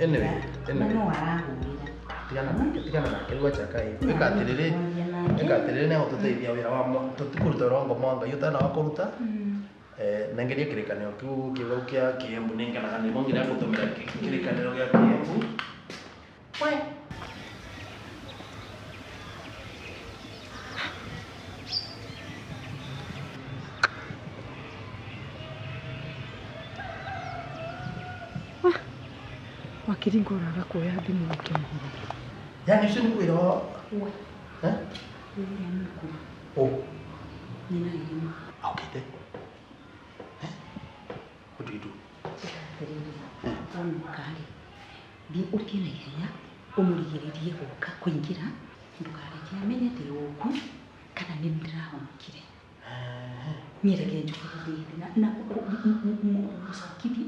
Anyway, Na anyway. no arahũrĩra. Tigana nake, tigana nake rĩu acha kai. Ĩka atĩrĩrĩ, Kwaria nake. ĩka atĩrĩrĩ nĩ gũtũteithia wĩra wa tũtikũruta wĩra wa ngoma wa Ngai ũtana wa kũruta. Nengeria kĩrĩkanĩro kĩu kĩu kĩa Kĩembu nĩngenaga nĩguo nginya gũtũmĩra kĩrĩkanĩro gĩa Kĩembu. We. Wakiri ngoraga kuoya thimũ ngĩmũhũrĩra. Yaani ũcio nĩ wĩra wa We. Eh? Ũrĩa mũkũrũ. Ũ. Nyina irima. Aukĩte. Eh? What do you do? Atĩrĩrĩ, wanoka-rĩ, thiĩ ũke na ihenya ũmũrigĩrĩrie gũka kũingĩra, ndũkareke amenye ndĩ gũkũ kana nĩ ndĩrahonokire. Niĩ reke njũke gũthiĩ na mũcokithie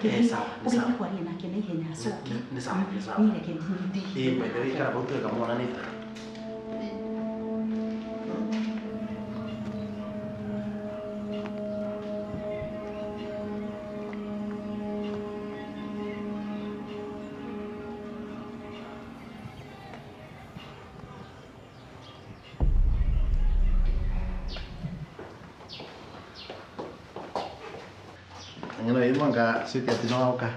Eh, sawa, nĩ ũgĩthiĩ sawa. kwaria nake na ihenya acoke. Nĩ sawa, nĩ sawa. Niĩ reke thiĩ. Ĩĩ, by the way, ikara hau tuweka monanĩte. Ng'ano ĩ mwanga switi ati no woka.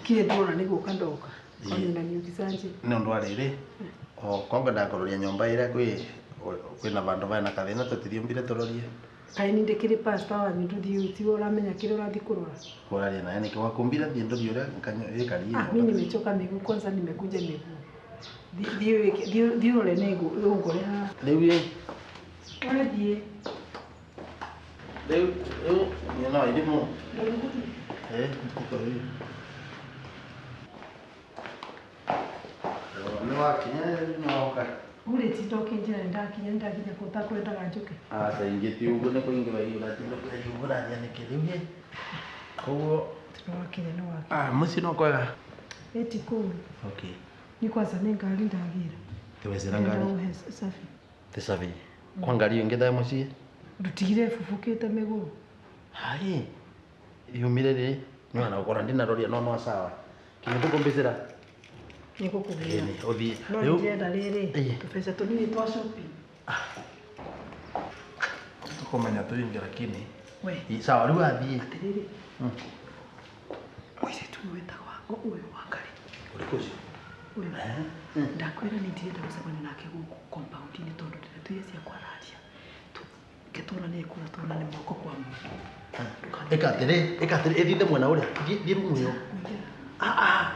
Kile ndona nĩ gũka ndoka. Ĩĩ. Kwani niulizaje? Nĩ ũndũ wa rĩrĩ o kwanga ndakũroria nyũmba ĩrĩa kwĩna vandũ vena kathĩna tũtithiũmbire tũrorie. Kaĩ ni ndĩkĩrĩ pastor wanyu ndũthiĩ tiwe ũramenya kĩrĩa ũrathiĩ kũrora. Kũraria naye nĩkĩ wakumbire thiĩ ndũthiĩ ũrĩa ĩkarie Ah, mimi nimechoka miguu kwanza nimekunja miguu. Thiĩ wĩke thiĩ ũrore nĩ ngũre haha. Rĩu ĩ Wewe thiĩ. rĩu rĩu niĩ no irimũ. Eh, ndĩkũ rĩu. Nĩ wakinya rĩu nĩ woka. Urĩtinda ũkĩnjĩra nĩndakinya nĩndakinya kũ ũtakwendaga njũke. Aca ingĩ ti ũguo nĩ kũingĩra ũratinda ũkĩũraria nĩkĩ rĩu ĩ. Koguo Nĩwakinya nĩwakinya. ah mũciĩ no kwega. Ĩ ti kũũru. Okay. Ni kwanza nĩ ngari ndagĩra. Tiwecera ngari. Ndĩra safi. Ti safi. Kwa ngari ĩngĩ thaa mũciĩ. Ndutigire bubũkĩte mĩgũrũ. Hai. Yumire rĩ nĩ wana gũkora ndinaroria no no sawa. Kinya tũkũmbicĩra. Nĩngũkũgĩra. Ĩni ũthiĩ. No Rĩu ndĩrenda rĩrĩ Ĩĩ. tũbeca tũnini twa shopping. tũkũmenya tũingĩ lakini. We. Ĩ, Sawa rĩu athiĩ. Atĩrĩrĩ. Mũirĩtu ũyũ wĩtagwo ũyũ wa Ngarĩ. Ũrĩkũ ũcio? Ũyũ. Ndakwĩra nĩ ndirenda gũcemania nake gũkũ compound-inĩ tondũ ndeto iria ciakwa araria. Ke tuonane kũrĩa tuonane moko kwa moko. Ĩka atĩrĩ, ĩka atĩrĩ, ĩthiĩte mwena ũrĩa. Thiĩ thiĩ rumu ĩyo. Ah ah.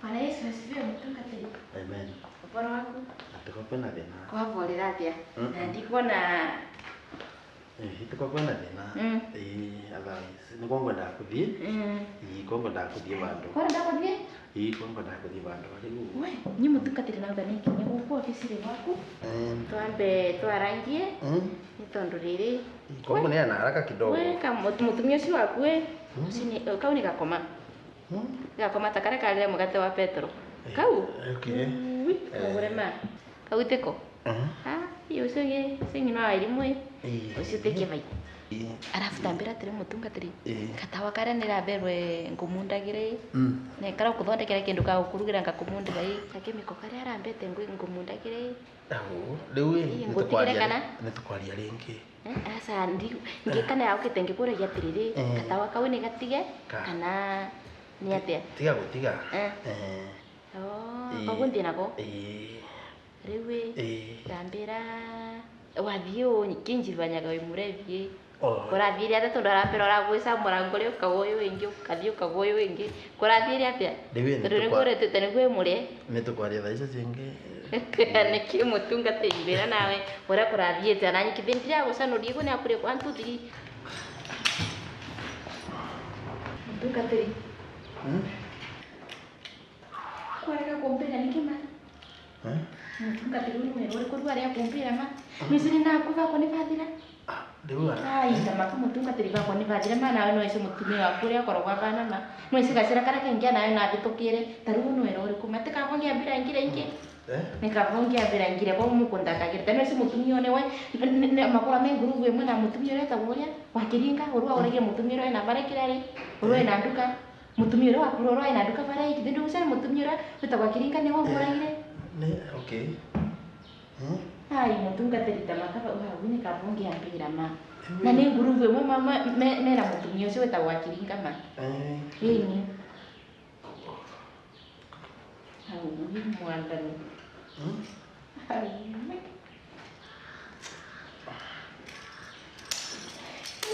Bwana Yesu asifiwe mtungatĩri. Amen. Ũhoro waku? Atĩko kwĩna thĩna. Kwaborera atĩa? Mm. Na ndikuona Ĩ, tiko kwĩna thĩna. Ĩ, otherwise nĩ kwa ngwendaga kũthiĩ. Ĩ, kwa ngwendaga kũthiĩ vandũ. Kwenda gũthiĩ? Ĩ, kwa ngwendaga kũthiĩ vandũ rĩu. We, niĩ mũtungatĩri nauga nĩ nginya gũkũ obici-rĩ gwaku. Twambe twarangie nĩ tondũ rĩrĩ Kwa ngũneana haraka kidogo. we ka mũtumia ũcio waku ĩ ũcio nĩ kau nĩ gakoma. Gakoma ta karĩa karĩre mũgate wa Petero. Kau? Okay. Ui, kagũrema. Kau tĩko? Ah, ũcio ũcio nyina wa irimũ ĩ. Ũcio tĩke vai. Arabu tambĩra atĩrĩ mũtungatĩri. Gatawa karĩa nĩramberwe ngũmundagĩre nekara gũthondekera kĩndũ ka gũkũrugĩra ngakũmundĩra ĩ gakĩmĩko karĩa arambete ngũmundagĩre ĩ. Au, rĩu ĩ, Ĩ, nĩ ngũtigĩre tũkwaria kana? nĩ tũkwaria rĩngĩ. Aca ngĩkana yaũkĩte ngĩkũragia atĩrĩrĩ gatawa kau nĩ gatige kana nĩ atĩa? Tiga gũtiga. Eh. Oh, koguo nthiĩ nako? Ĩ. Rĩu ĩ Ĩ. tambĩra wathiĩ ũ kĩnjibanyaga wĩ mũrebi ĩ. Oh. Kũrathiire atĩa tondũ arambĩra ũragwĩca mũrango ũrĩa ũkagwa ũyũ ũngĩ ũkathiĩ ũkagwa ũyũ ũngĩ kũrathiire atĩa? Rĩu ĩ, Tondũ nĩguo ũretĩte nĩguo ĩmũrĩe. Nĩ tũkwaria thaa icio cingĩ Nĩkĩ mũtungatĩri mbĩra nawe ũrĩa kũrathiĩte na nyikithĩ ndiragucanuria igũ nĩakũrĩ 1 2 3 mũtungatĩri kwarega kũmbĩra nĩkĩ ma mũtungatĩri ũyũ nĩ ũrĩkũ rĩu arĩa kũmbĩra ma mĩciri naku bakwa nĩ bathira ai tamaka mũtungatĩri bakwa nĩ bathira ma nawe no ece mũtumia waku ũrĩa akoragwo abana ma no ece gacĩra karĩa kaingĩa nawe no abĩtũkĩre ta rĩu nĩ wĩra ũrĩkũ ma tĩkabongia mbira ngire ingĩ nikavongia mbira ngire kwa mukundakagire tena ece mũtumia one we makora me ngurubu ĩmwe na mũtumia ũrĩa etagwo ũrĩa wakiringa ũrĩa ũragia mũtumia ũrĩa ena bara kĩrarĩ ũrĩa ena nduka mũtumia ũrĩa wakũrũ ũrĩa ena nduka bara ĩkĩ ndũ ũcari mũtumia ũrĩa wĩtagwo Kiringa nĩwe ũmũragire Nĩ okay. Ai mũtungatĩri ta makaba hau nĩ kavongia mbira ma na nĩ ngurubu ĩmwe mena mũtumia ũcio wĩtagwo Wakiringa ma ĩni hau mwathani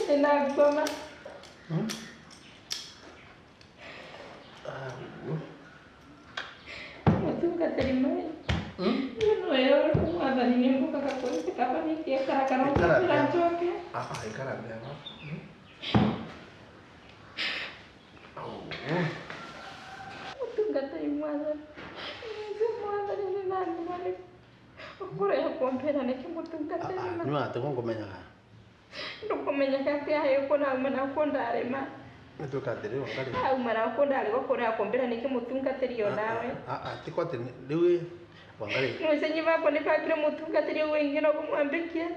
Ndinagoma. Mũtungatĩri mai. No era mwathani nĩ ngũkaga kũrĩte kaba nĩkĩe karakara ũkĩra njoke. Ikara thĩ haha. Mũtungatĩri mwathani. Nĩ mwathani nĩ nani marĩ ũkũrĩa kũmpera nĩkĩ mũtungatĩri ma. Nĩ watĩ ngũmenyaga. Ndũkũmenyaga atĩ ayo kũna auma na kũndarĩ ma. Nĩ twĩka atĩrĩ Wangari. Auma na kũndarĩ gũkũrĩa kũmbĩra nĩkĩ mũtungatĩri onawe. Ti kwa atĩ rĩu Wangari. Nĩũcenyi bakwa nĩ bakire mũtungatĩri ũguo ingĩ no kũmwambĩkia.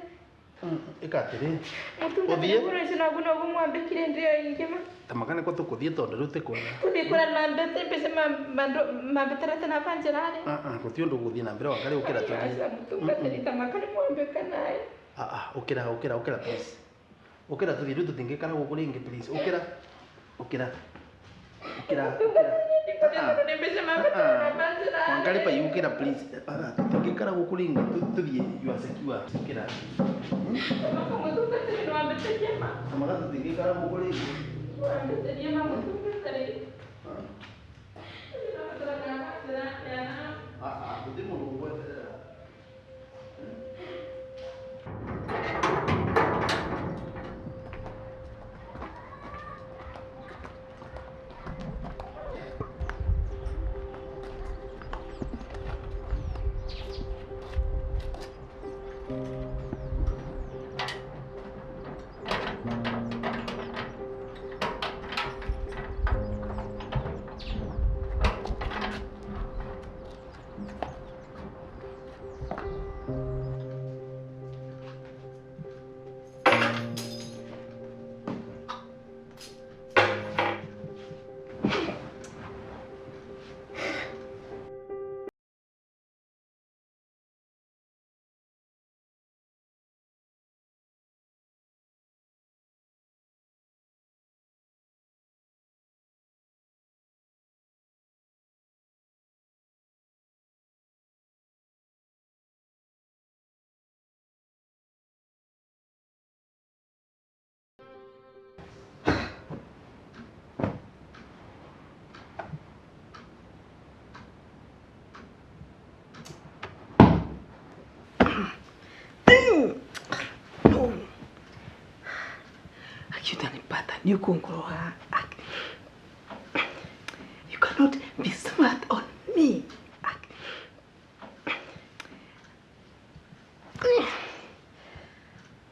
Ĩka atĩrĩ. Mũtungatĩri ũguo ũcio naguo no kũmwambĩkire ndĩo ingĩ ma. Tamaka nĩkwo tũkũthiĩ tondũ rĩu ti kwega. Tũthiĩ kũrĩa mambĩte mbeca mambĩterete na banjĩrarĩ. Gũtirĩ ũndũ ũgũthiĩ na mbere Wangari ũkĩra tũthiĩ. Aca mũtungatĩri tamaka nĩ mwambĩka naĩ. Ũkĩra ũkĩra ũkĩra please. Ũkĩra tũthiĩ rĩu tũtingĩikara gũkũ rĩngĩ please. Ũkĩra. Ũkĩra. Ũkĩra ũkĩra. Wangari pai ũkĩra please. Tũtingĩikara gũkũ rĩngĩ tũthiĩ you are secure. Ũkĩra. Mũtungatĩri nĩ wambĩtĩrie ma. Tamaka tũtingĩikara gũkũ rĩngĩ. Wambĩtĩrie ma mũtungatĩri. Gũtirĩ mũndũ ũgweterera. Utanipata ni ukongoroha. You cannot be smart on me.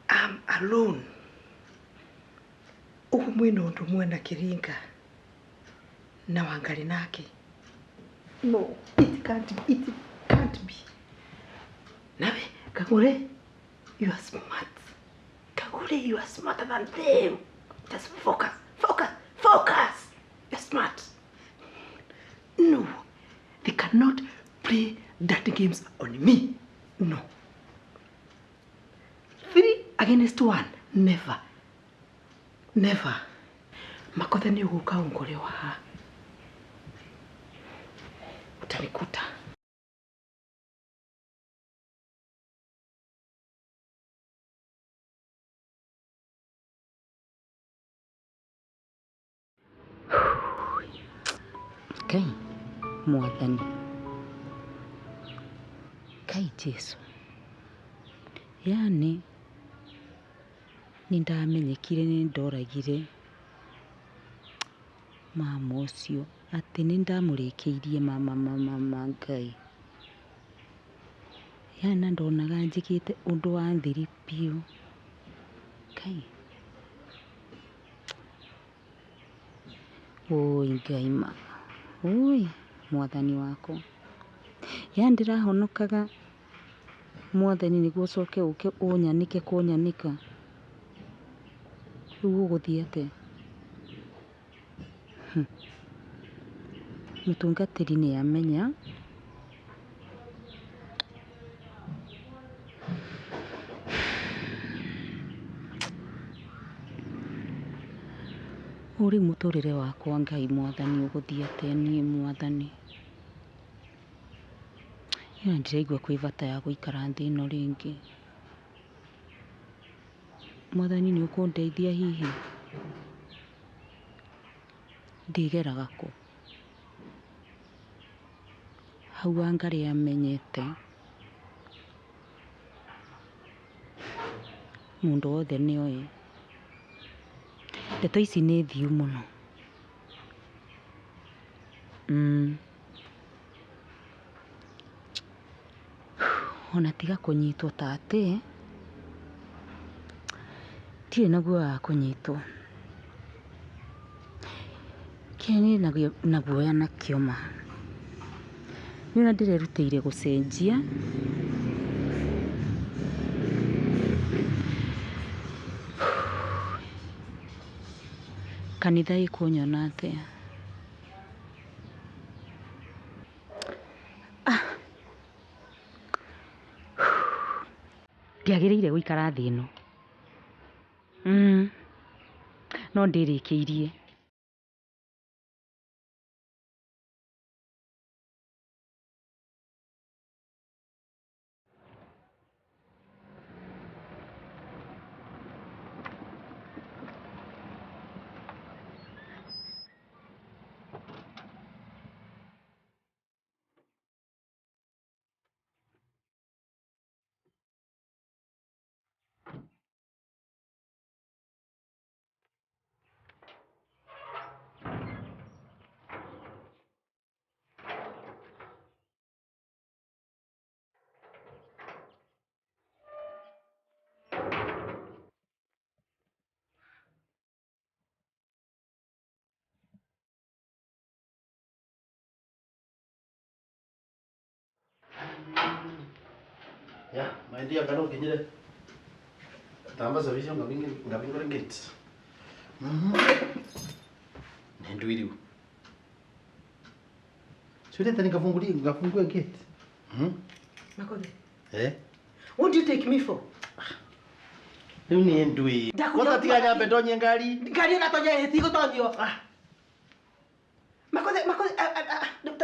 I'm alone. Ugu mwena undu mwena Kiringa na Wangari nake. No, it can't be. It can't be. Nawe Kagure, you are smart. Kagure, you are smarter than them. Just focus, focus, focus. You're smart. No, they cannot play dirty games on me. No. 3 against 1. Never. Never. Makothe ni uguka ungolewa. Utanikuta. Ngai mwathani Kai Jesu. Yani nĩndamenyekire nĩndoragire mama ũcio atĩ nĩndamũrĩkĩirie mama mama mama Ngai. Yani na ndonaga njĩkĩte ũndũ wa thiri biũ. Kai. Oi Ngai ma. Oi mwathani wakwa. Yani ndĩrahonokaga mwathani nĩguo ũcoke ũke ũnyanĩke kũnyanĩka. Rĩu ũgũthiĩ atĩa? Mũtungatĩri nĩ amenya. Ũrĩ mũtũrĩre wakwa Ngai mwathani ũgũthiĩ atĩa niĩ mwathani. Ĩno ndĩraigua kwĩ bata ya gũikara thĩ ĩno rĩngĩ. Mwathani nĩ ũkũndeithia hihi? Ndĩgeraga kũ? Hau Wangarĩ amenyete. Mũndũ wothe nĩ oĩ. Ndeto ici nĩ thiu mũno. Ona tiga kũnyitwo ta atĩ, ndirĩ na guoya wa kũnyitwo. Kĩrĩa ndĩ na guoya nakĩo ma, nĩ ũrĩa ndĩrerutĩire gũcenjia. Kanitha ĩkũnyona atĩa? Ndiagĩrĩire gũikara thĩ ĩno. No ndĩrĩkĩirie. Ya, my dear kano kinyire. Tamba service ngabingore gate. Nendu iriu. Sio nikafungulie ngafungue gate. Makode. Eh? What do you take me for? Riu ni ndui. Kota tiga nyambe ndonye ngari. Ngari na tonya itigo tonyo. Ah. Makode makode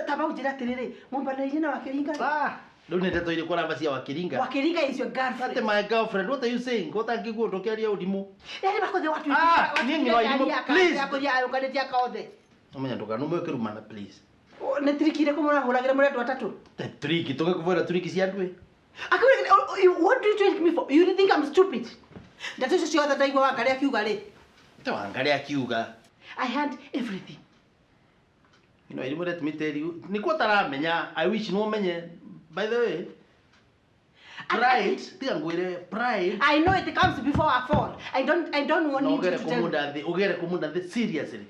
taba ujira atiriri. Mumbanairie na Wakiringa. Ah. Riu ni ndeto irikũ ũramba cia Wakiringa? Wakiringa is your girlfriend. Not my girlfriend. What are you saying? Kota ngiguo ndokeria ũrimũ. Yaani makode watu. Ah, niĩ ng'ino irimũ. Please. Yakuria ayũkanĩtie akothe. Ũmenya ndũkanũme ũkĩrumana please. Nĩ tiriki irĩkũ mũrahũragĩra mũrĩ andũ atatũ? Turiki tũgĩkũbũra turiki cia andũ. What do you take me for? You think I'm stupid? Ndeto icio ciothe ndaigua Wangarĩ akiuga rĩ. Te Wangarĩ akiuga. I had everything. You know, let me tell you. Nĩkuo ũtaramenya. I wish no ũmenye. By the way, pride, tiga ngwĩre pride. I know it comes before I fall. I don't want you to tell me. Ũgere kũmunda thĩ seriously.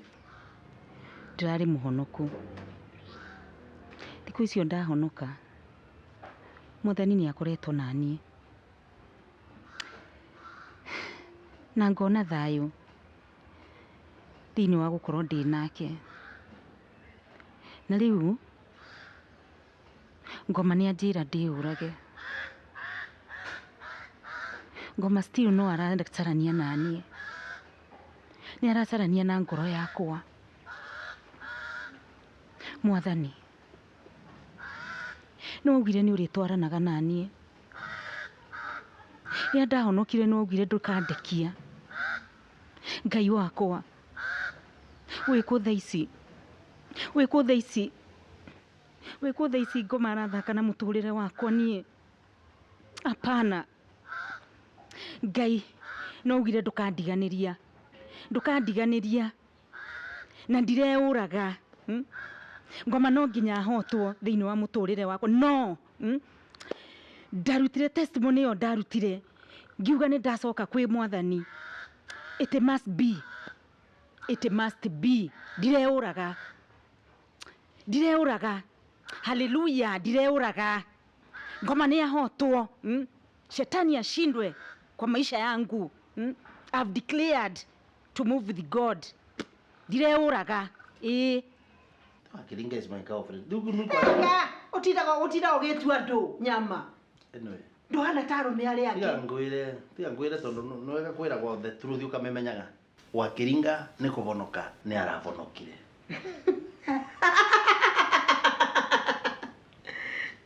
Ndĩrarĩ mũhonoku. Thikũ icio ndahonoka. Mwathani nĩ akoretwo na niĩ. Na ngona thayũ thĩinĩ wa gũkorwo ndĩ nake. Na rĩu ngoma nĩ anjĩra ndĩyũrage. Ngoma still no aracarania na niĩ. Nĩ aracarania na ngoro yakwa. Mwathani, nĩ waugire nĩ ũrĩtwaranaga na niĩ. Rĩrĩa ndahonokire nĩ waugire ndũkandekia. Ngai wakwa, wĩkũ thaa ici? Wĩkũ thaa ici? Wĩkũ thaa ici ngoma arathaka na mũtũrĩre wakwa niĩ? Hapana. Ngai no ugire ndukandiganiria. Ndukandiganiria. Na ndireuraga. Ngoma no nginya hotwo thiini wa muturire wakwa. No. Ndarutire testimony yo ndarutire. Ngiuga ni ndacoka kwi mwathani. It must be. It must be. Ndireuraga. Ndireuraga. Hallelujah, ndireuraga. Ngoma ni yahotwo. Shetani ashindwe kwa maisha yangu. I've declared to move with God. Ndireuraga. Kiringa is my girlfriend. Utindaga utindaga ugitua ndu nyama. Anyway. Nduhana ta arume aria angi. Tiga ngwire tondu no wega kwiragwo the truth ukamimenyaga. Wakiringa ni kuvonoka ni aravonokire.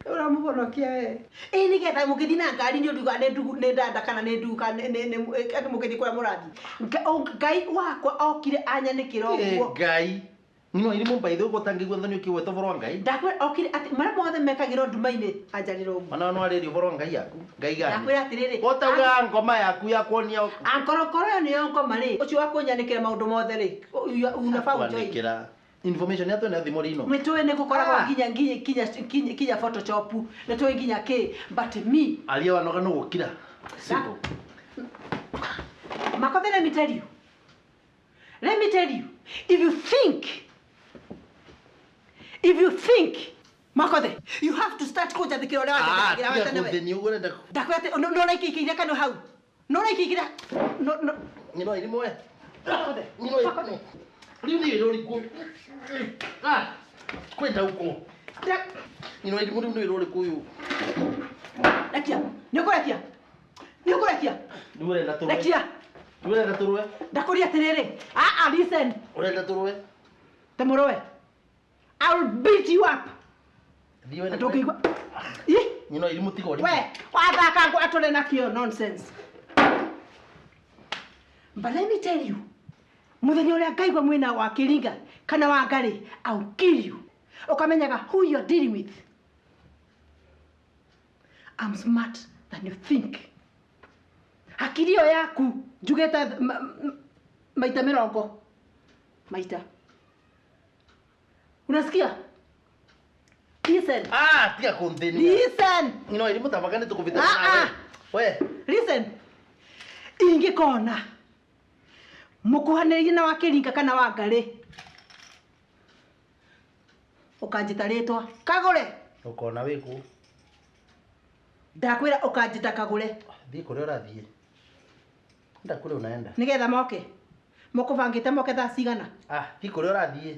Uramuvonokia we. Nigetha mugithi na ngari ni undu ni ndugu ni ndanda kana ni nduka ni mugithi kuria murathi. Ngai wakwa okire anyanikira uguo. Ngai. Nino iri mumba ithe uguo tangigua thoni ukiweta ũhoro wa Ngai. Ndakwira okire ati maria mothe mekagirwo nduma-inĩ anjarĩra ũguo. Ona no arĩria ũhoro wa Ngai yaku. Ngai gani? Ndakwira atirĩrĩ. Ũtauga ngoma yaku ya kuonia. Ankorokoro ĩyo nĩyo ngoma rĩ. Ũcio wa kũnyanĩkĩra maũndũ mothe rĩ. Unafaa ujoin. Kwanĩkĩra. Information yatũ nĩ thimũ rino. Nĩ tũĩ nĩ gũkoragwo nginya Photoshop, nĩ tũĩ nginya kĩ, but me. Aria wanoga no gũkira. Simple. Makothe, let me tell you. Let me tell you. If you think, Makothe, you have to start kũnjathĩkĩra ũrĩa wanjathĩkagĩra we tene we. Ndakwĩra atĩ no ũraikĩikĩire kanua hau. No ũraikĩikĩra no no. Nyino irimũ we. Makothe. Nyino. Rĩu nĩ wĩra ũrĩkũ? Kwenda ũkũ. Nyino irimũ rĩu nĩ wĩra ũrĩkũ ũyũ? Rekia. Nĩ ũkũrekia. Nĩ ũkũrekia. Rĩu ũrenda tũrũe. Rekia. Rĩu ũrenda tũrũe. Ndakũria atĩrĩrĩ. Listen. Ũrenda tũrũe. Temũrũe. I'll beat you up. Ndũngĩigua. Nyino irimũ tiga ũrimũ. We, wathaka ngũ atũre nakĩo nonsense. But let me tell you. Muthenya ũrĩa ngaigua mwĩna wa Kĩringa kana wa Ngarĩ, I'll kill you. Ũkamenyaga who you're dealing with. I'm smart than you think. Hakiri ĩyo yaku njugĩte maita mĩrongo. Maita. Unasikia? Listen. Tiga kũnthĩnia. Listen. Nyino irimũ tamaka nĩ tũkũbĩtana nawe. We. Listen. Ingĩkona mukuhanĩrĩrie na wa Kĩringa kana wa Ngarĩ, ũkanjĩta rĩtwa Kagũre. Ũkona wĩkũ? Ndakwĩra ũkanjĩta Kagũre. Thiĩ kũrĩa ũrathiĩ. Enda kũrĩa unaenda. Nĩgetha moke. Mũkũbangĩte moke thaa cigana? Thiĩ kũrĩa ũrathiĩ.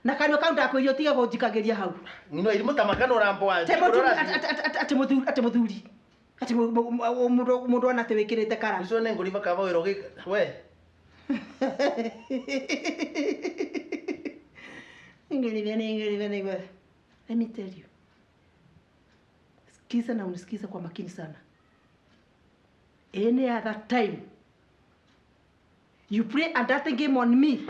Na kanua kau ndakwĩrire ũtige kũnjikagĩria hau. Nyino irimũ tamaka nĩ ũramboa. Atĩ mũthuri. Atĩ mũndũ ona atĩ wĩkĩrĩte kara. Ũcio nĩ ngũriba kaba wĩra ũgĩka. We. Ngũriba. Let me tell you. Sikiza na unisikize kwa makini sana. Any other time you play a dirty game on me,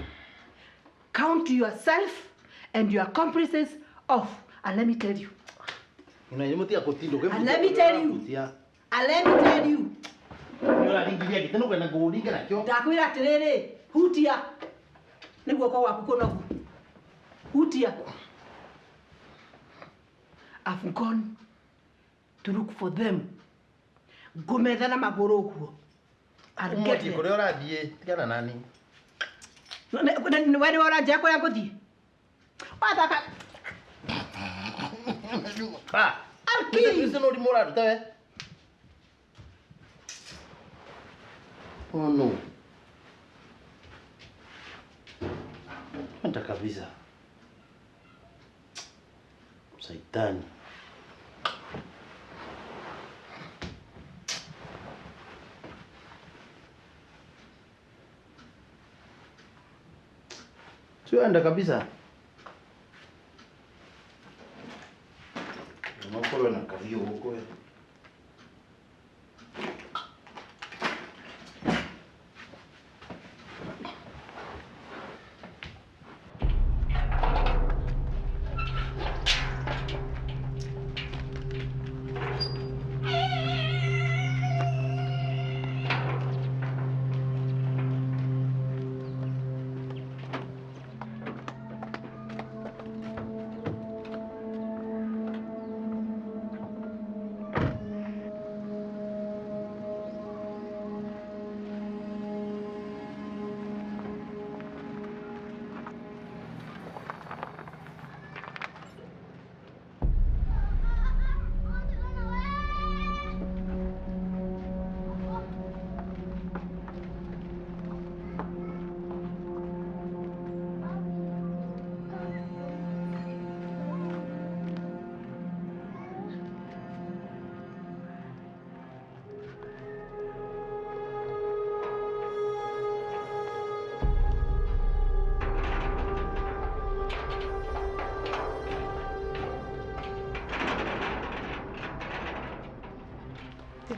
count yourself and your accomplices off. And let me tell you. And let me tell you. And let me tell you. Ndakwĩra atĩrĩrĩ, hutia. Nĩ guoko gwaku kũnogu. Hutia. I've gone to look for them. Ngũmetha na magũrũ ũguo. I'll get them. Kũrĩa ũrathiĩ, tigana nani. We nĩwe ũranjĩra kũrĩa ngũthiĩ? Wathaka. I'll kill you. Ũcio nĩ ũrimũ ũraruta we. Oh no. Enda kabisa. Saitani. Sio enda kabisa. Unakorwo na kavio huko.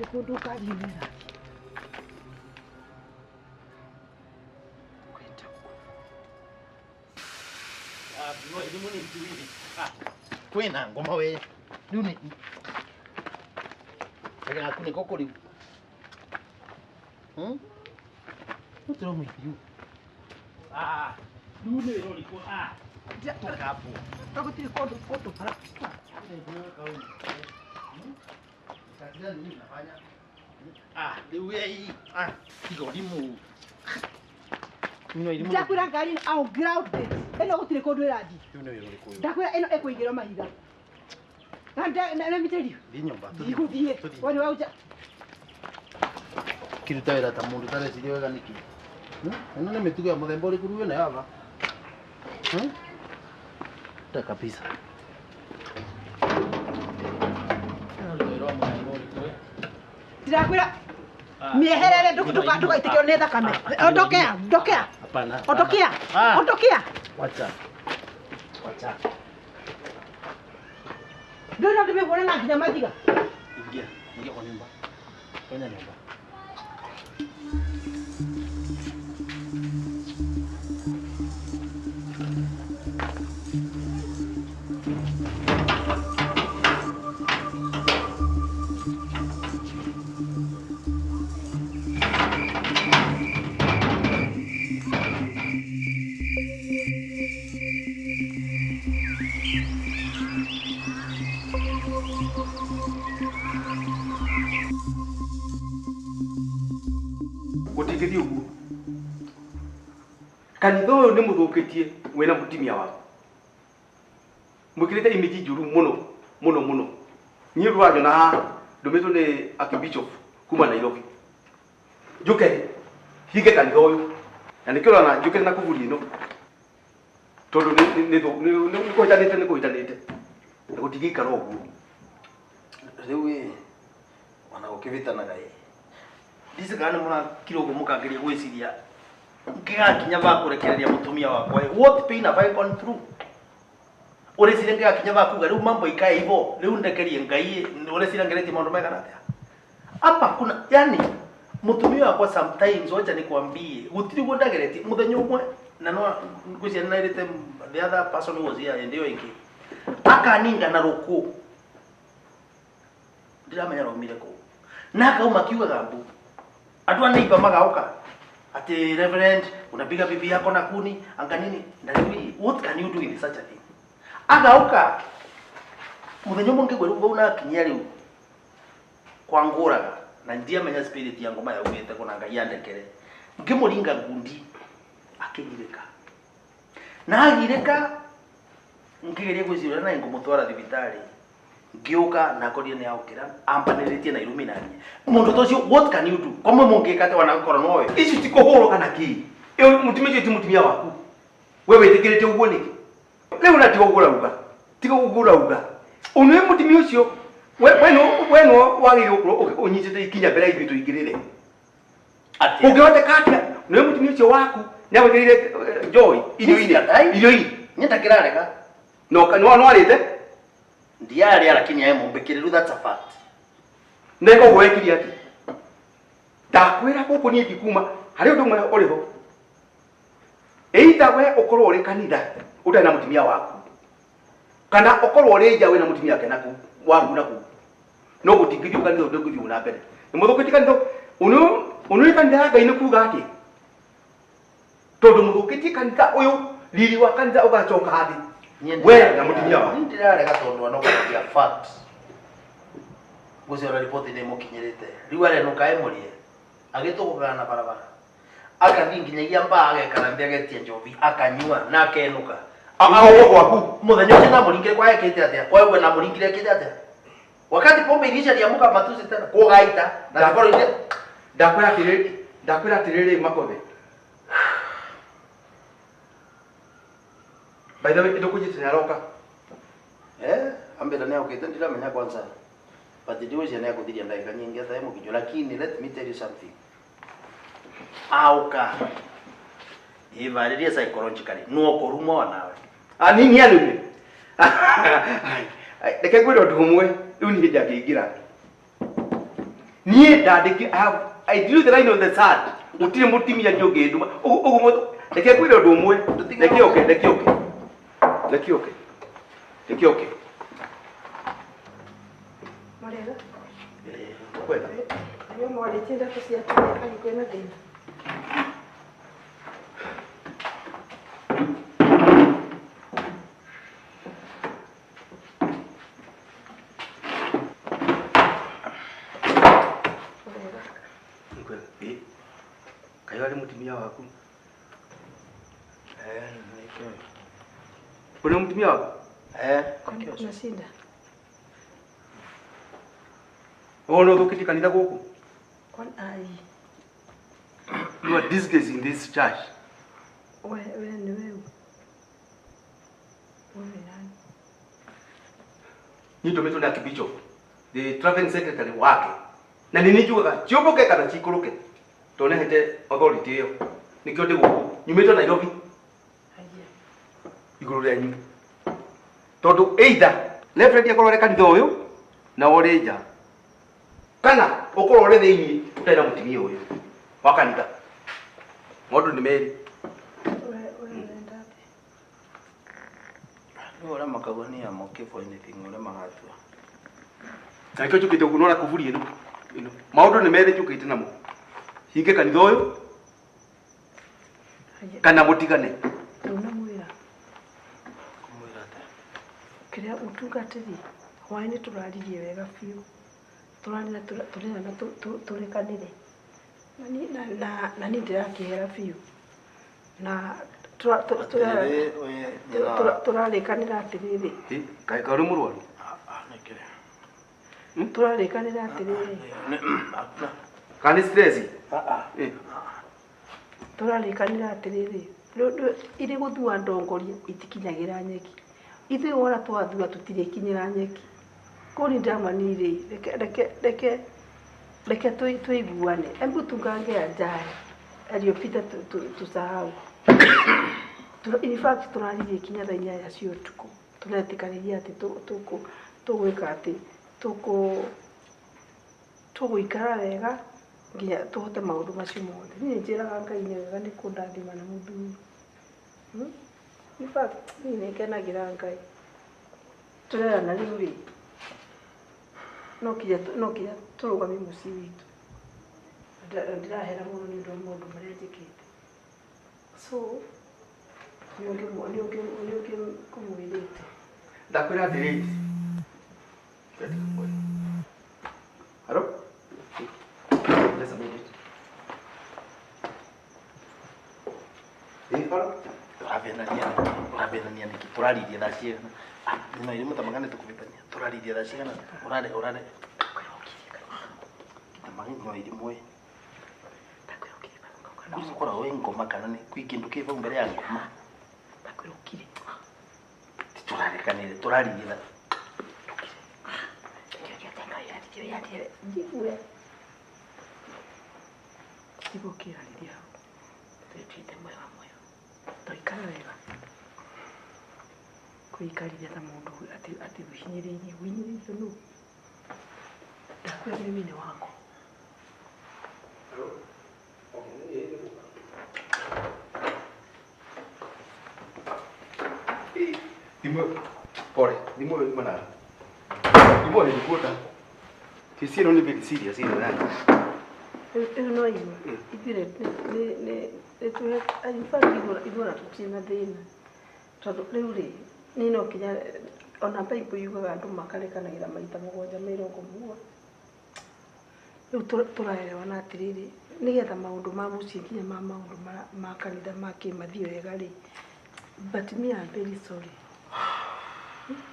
Gũtirĩ kũndũ ũkathiĩ nĩ ĩrathiĩ. Kwenda ũguo. Kwĩna ngoma we rĩu nĩ gaku nĩko kũrĩu. What's wrong with you? Ah, rĩu nĩ wĩra ũrĩkũ? Ah, toka hapo. Gũtirĩ kũndũ kũndũ bara. Kazi gani mimi nafanya? Ah, rĩu we ah, tiga ũrimũ. Nĩ ũrimũ. Ndakwĩra ngari ĩno I'll ground it. Ĩno gũtirĩ kũndũ ĩrathiĩ. Rĩu nĩ wĩra ũrĩkũ ũyũ? Ndakwĩra ĩno ĩkũigĩrwo mahiga. Na let me tell you. Thiĩ nyũmba. Tũthiĩ. Ndigũthiĩ. Tũthiĩ. We nĩ waũnja. Kĩruta wĩra ta mũndũ ũtareciria wega nĩkĩ? Ĩno nĩ mĩtugo ya mũthemba ũrĩkũ rĩu ĩno yaba? Ta kabisa. Ĩno wĩra wa mũthemba ũrĩkũ ĩ? Ndirakwĩra mĩeherere ndũgaitĩkĩrwo nĩ thakame. Ondokea, ondokea. Hapana. Ondokea. Ah. Ondokea. Wacha. Wacha. Ndũrĩ ndĩmĩhũre na nginya mahiga. Ingia. Ingia kwa nyumba. Tonya nyumba. Gũtingĩthiĩ ũguo. Kanitha ũyũ nĩ mũthũkĩtie wĩna mũtumia waku. Mwĩkĩrĩte image njũru mũno mũno mũno. Niĩ ũndũ wanyona haha ndũmĩtwo nĩ Archbishop kuma Nairobi. Njũke hinge kanitha ũyũ. Na nĩkĩo ũrona njũkĩte na kuburi ĩno. Tondũ nĩ kũhĩtanĩte nĩ kũhĩtanĩte. Na gũtingĩikara ũguo. Rĩu ĩ ona gũkĩvĩtanaga ĩ. Ndici kana nĩ mũrakira ũguo mũkangĩria gwĩciria ngĩgakinya va kũrekereria mũtumia wakwa ĩ. What pain have I gone through? Ũreciria ngĩgakinya va kuga rĩu mambo ikae hivyo rĩu ndekerie Ngai ĩ, ũreciria ngeretie maũndũ maigana atĩa? Hapa kuna yani mũtumia wakwa sometimes wacha nikwambie gũtirĩ guo ndageretie mũthenya ũmwe na no ngwĩciria nĩnaĩrĩte the other person who was here hĩndĩ ĩyo ĩngĩ akaninga na rũkũ ndiramenya raumire kũ na akauma akiugaga mbu andũ a neighbor magauka ati reverend unapiga bibi yako na kuni anga nini na rĩu what can you do with such a thing? Agauka mũthenya ũmwe ngĩgwa rĩu unakinyia rĩu kwangũraga na ndiamenya spirit ya ngoma yaumĩte kũna Ngai andekere ngĩmũringa ngundi akĩgirĩka na agirĩka ngĩgeria gwĩciria na ngũmũtwara thibitarĩ ngĩũka na akorire nĩ aũkĩra ambanĩrĩtie na irumi na niĩ mũndũ ta ũcio what can you do kwamwe mũngĩka atĩa wanakorwo nowe Icio ti kũhũrwo kana kĩ? Ĩyo mũtumia ũcio ti mũtumia waku. We wĩtĩkĩrĩte ũguo nĩkĩ? Rĩu na tiga ũguo ũrauga. Tiga ũguo ũrauga. Ũnĩ mũtumia ũcio we no wagĩrĩirwo gũkorwo ũnyitĩte ikinya mbere ya ithuĩ tũingĩrĩre. Atĩa? Ũngĩhoteka atĩa? Nĩ mũtumia ũcio waku nĩagwĩkĩrĩire joy irio-inĩ. Irio-inĩ. Niĩ ndakĩrarega. No no arĩte? Ndiarĩa lakini aĩ mũmbĩkĩrĩru that's a fact. Na koguo wekire atĩa? Ndakwĩra gũkũ niĩ ndikuma harĩ ũndũ ũmwe ũrĩ ho. Either we ũkorwo ũrĩ kanitha ũtarĩ na mũtumia waku kana ũkorwo ũrĩ nja wĩna mũtumia wake naku waku naku no gũtingĩthiĩ kanitha ũndũ ũngĩthiĩ na mbere. Nĩ mũthũkĩtie kanitha ũnũ kanitha ya Ngai nĩ kuga atĩ tondũ mũthũkĩtie kanitha ũyũ riri wa kanitha ũgacoka thĩ. We na mũtumia waku. Niĩ ndĩrarega tondũ anogoragia fact. Ngũciona riboti nĩ ĩmũkinyĩrĩte. Rĩu arenũka ĩmũrĩe. Agĩtũgũkaga na barabara. Akathiĩ nginyagia mbaa agekara thĩ agetia njobi akanyua na akenũka. Agoka gwaku. Mũthenya ũcio namũringire kwa ekĩte atĩa? Kwa ũguo namũringire ekĩte atĩa? Wakati pombe iliisha aliamuka matusi tena kugaita na thikoro ile Ndakwĩra atĩrĩrĩ, ndakwĩra atĩrĩrĩ Makothe. By the way, ndũkũnjĩte nĩaroka. Ambera nĩ okĩte ndiramenya kwanza. But ndiwĩcia nĩ akũthiria ndagĩka nyingĩ atae mũkinyo lakini let me tell you something. Auka. Ivarĩrie psychologically no ũkũrumwo onawe. Nini anume. Reke ngwĩre ũndũ ũmwe, rĩu niĩ ndangĩingĩra. Niĩ ndandĩki I drew the line on the sand. Gũtirĩ mũtumia njũngĩnduma. Ũguo reke ngwĩre ũndũ ũmwe. Reke ũke, reke ũke. Reke ũke. Reke ũke. Marega. Kwenda. Nĩ mwarĩtie ndeto cia atumia kana kwĩna thĩna? Kwenda. Ĩ. Kaĩ warĩ mũtumia waku? Eh, nĩkĩo. Ũrĩ mũtumia waku? Eh, Kwani nĩkĩo. kuna shida? Ũũ nĩ ũthũkĩtie kanitha gũkũ? Kwani ai You are disgracing this church. we ni wewe. Wewe ni nani? Niĩ ndũmĩtwo nĩ Archbishop, the traveling secretary wake. Na nĩ niĩ njugaga ciũmbũke kana ciikũrũke. Tondũ nĩahete authority ĩyo. Nĩkĩo ndĩ gũkũ. Nyumĩte Nairobi Haya. igũrũ rĩanyu. Tondũ either reverend akorwo arĩ kanitha ũyũ na ũrĩ nja. Kana ũkorwo ũrĩ thĩiniĩ ũtarĩ na mũtumia ũyũ wa kanitha. Maũndũ nĩ merĩ. Wewe unaenda wapi? Rĩu ũrĩa makauga niĩ am okay for anything ũrĩa magatua. Na nĩkĩo njũkĩte gũkũ nĩwona kuburi ĩno. Ĩno. Maũndũ nĩ merĩ njũkĩte namo. Hinge kanitha ũyũ Haya. kana mũtigane. Ndunamwĩra Kũmwĩra atĩa? kĩrĩa mũtungatĩri hwaĩ-inĩ tũraririe wega biũ tũrarĩra tũrerana tũrekanĩre na niĩ ndĩrakĩhera biũ na Atĩrĩrĩ, we nyina wa- tũrarĩkanĩra atĩrĩrĩ Ĩ, kaĩ karĩ mũrwaru? Ah, ah, nĩkĩrĩ. tũrarĩkanĩra atĩrĩrĩ Hakuna. Kana nĩ stress? Ah, ah. Ĩ. Tũrarĩkanĩra atĩrĩrĩ irĩ gũthua ndongoria itikinyagĩra nyeki ithuĩ wona twathua tũtirĩkinyĩra nyeki kũu ndamani rĩ reke reke reke reke tuiguane hebu tungange ajaye aliyopita tusahau. In fact tũraririe kinya thaa inyanya cia ũtukũ tũretĩkanĩria atĩ tũgwĩka atĩ tũgũikara wega nginya tũhote maũndũ macio mothe. Niĩ njĩraga Ngai nĩ wega nĩ kũndathima na mũthuri. In fact niĩ nĩ ngenagĩra Ngai. Tũrerana rĩu rĩ no nginya tũrũgamie mũciĩ witũ. Ndĩrahera mũno nĩ ũndũ wa maũndũ marĩa njĩkĩte. So nĩ ũngĩ kũmwĩrĩte. Ndakwĩra atĩrĩrĩ. Hello? Just a minute. Ĩ, hello? Ũrabenania nĩkĩ? Tũraririe thaa cigana? Ah, no irĩ mũtamagane tũkũbĩtania. Tũraririe thaa cigana? Ũrare ũrare. Gĩtamagane no irĩ mwe. Kwanza ũkoragwo wĩ ngoma kana nĩ kwĩ kĩndũ kĩ hau mbere ya ngoma. Ndakwĩra ũkire. Tũrarekanire, tũraririe thaa. Njigue. Tiga ũkĩarĩria hau. Twĩtuĩte mwega mwega. Twaikara wega. Kwĩikarithia ta mũndũ atĩ ũhinyĩrĩirio. Ũhinyĩrĩirio nũ? Ndakwĩra mimi nĩ wakwa. Thimũ pole, thimũ ĩyo yuma nayo. Thimũ ĩyo nĩkuota. Kesi ĩno nĩ very serious ĩno yani. Rĩu no igua. Ithuĩ nĩ tũhe in fact ithuĩ ona tũtirĩ na thĩna. Tondũ rĩu rĩ niĩ no nginya ona Bible yugaga andũ makarekanagĩra maita mũgwanja mĩrongo mũgwanja. Rĩu tũraerewana atĩrĩrĩ nĩgetha maũndũ ma mũciĩ nginya ma maũndũ ma kanitha ma kĩmathiĩ wega rĩ. But me I'm very sorry.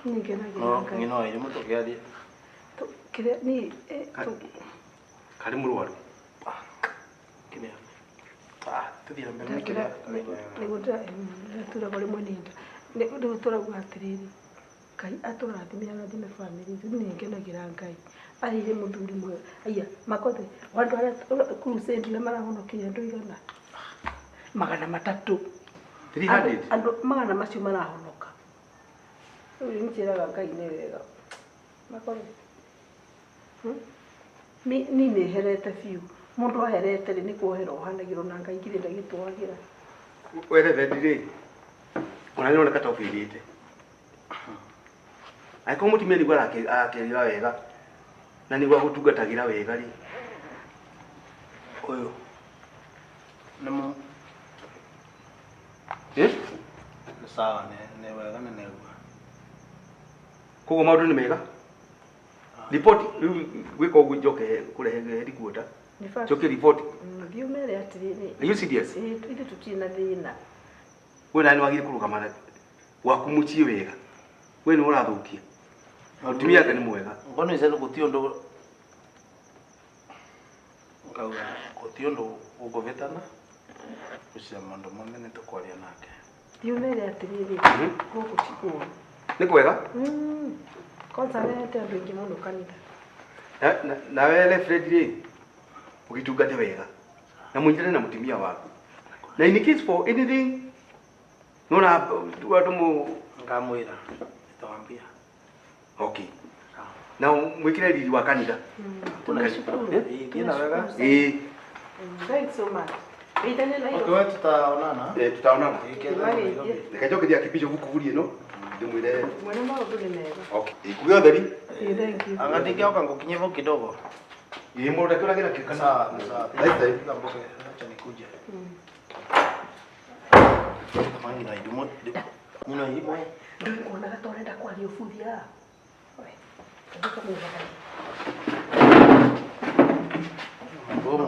Niĩ ngenagĩra No, Ngai. ng'ino irĩ mũtũkĩarie. Kĩrĩa niĩ Karĩ mũrwaru. Kĩrĩa. Ah, tũthiĩ na mbere na kĩrĩa. Nĩguo ndĩraturagwo rĩmwe nĩ nda. Rĩu tũrauga atĩrĩrĩ Ngai atũrathime arathime bamĩrĩ itũ. Niĩ ngenagĩra Ngai. Aheire mũthuri mwega. Aya makothe andũ arĩa crusade nĩ marahonokirie andũ igana 300. 300. Andũ magana macio marahonoka. Rĩu njĩraga Ngai nĩ wega. Makothe. Ni nĩ herete biũ. Mũndũ aherete rĩ nĩ kuohera ohanagĩrwo na Ngai githĩ ndagĩtuohagĩra. We reverend rĩ, ona nĩ ũroneka ta ũbĩrĩte. Angĩkorwo mũtumia nĩguo arakĩrĩra wega na nĩguo agũtungatagĩra wega rĩ, Ũyũ nĩ mũ eh? Nĩ sawa, nĩ wega nĩ negua. Koguo maũndũ nĩ mega. Riboti rĩu gwĩka ũguo njoke kũrehe headquarter. Nĩ fact. Njoke riboti. Thiĩ ũmere atĩrĩrĩ. Are you serious? Ĩĩ, ithuĩ tũtirĩ na thĩna. We nawe nĩ wagire kũrũgama na gwaku mũciĩ wega. We nĩ ũrathũkia. Mũtumia ake nĩ mwega. Ngono ice gũtirĩ ũndũ ngauga gũtirĩ ũndũ ũkũbĩtana gũcia maũndũ mothe nĩ tũkwaria nake. Thiĩ ũmere atĩrĩrĩ, gũkũ ti kũũru. Nĩ kwega? Kwanza arehete andũ aingĩ mũno kanitha. Nawe Reverend rĩ, ũgĩtungate wega na mũnyitane na mũtumia waku. Na in case for anything, nona andũ mũ Ngamwĩra, nitawambia. Okay. Na mwĩkĩre riri wa kanitha. Tunashukuru. Eh? Thiĩ na wega. Ĩĩ. Thanks so much. Geithania na Okay, indo. we tutaonana. Eh, tutaonana. Nĩmageithie. Reke njoke ndiakibisha gukuburi ĩno ndĩmwĩre. Mwene maũndũ nĩ mega. Okay. Ikuge ũtheri. Ĩĩ, thank you. Anga ndingĩoka ngũkinye hau kidogo. Ĩĩ mũndũ ndakĩũragĩra kĩ kana. Sawa, sawa. Next time. Piga mboga, acha nikuje. Kama ngina idumo. Nyino himo. Ndũĩ kuonaga ta ũrenda kwaria ũbuthi haha. We, andĩka mũgagari. Ngomo.